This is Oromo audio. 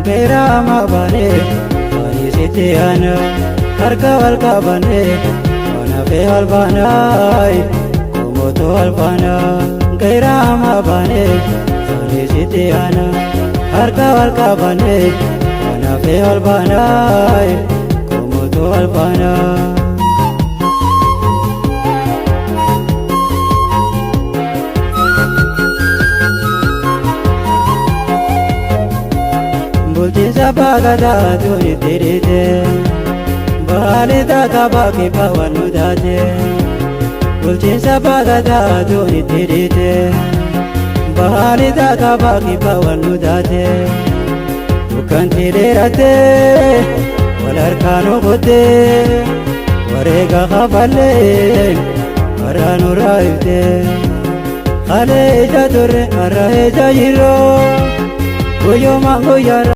Geerama baanee ani sitti aana harka wal qabanee waan hafee wal baanaa qomoto wal faana. Geerama baanee ani sitti aana harka wal qabanee waan hafee wal baanaa qomoto wal faana. Bulchiinsa baagataa tuni diriite baali taaka baaki baawwan nu taate. Bulchiinsa baagataa tuni diriite baali taaka baaki baawwan nu taate. Dukkanti dheeratee wal harkaan ogottee wareega kafallee karaa nurraa iftee. Kalee ija turre har'a ija jirroo guyyuma guyyaarra.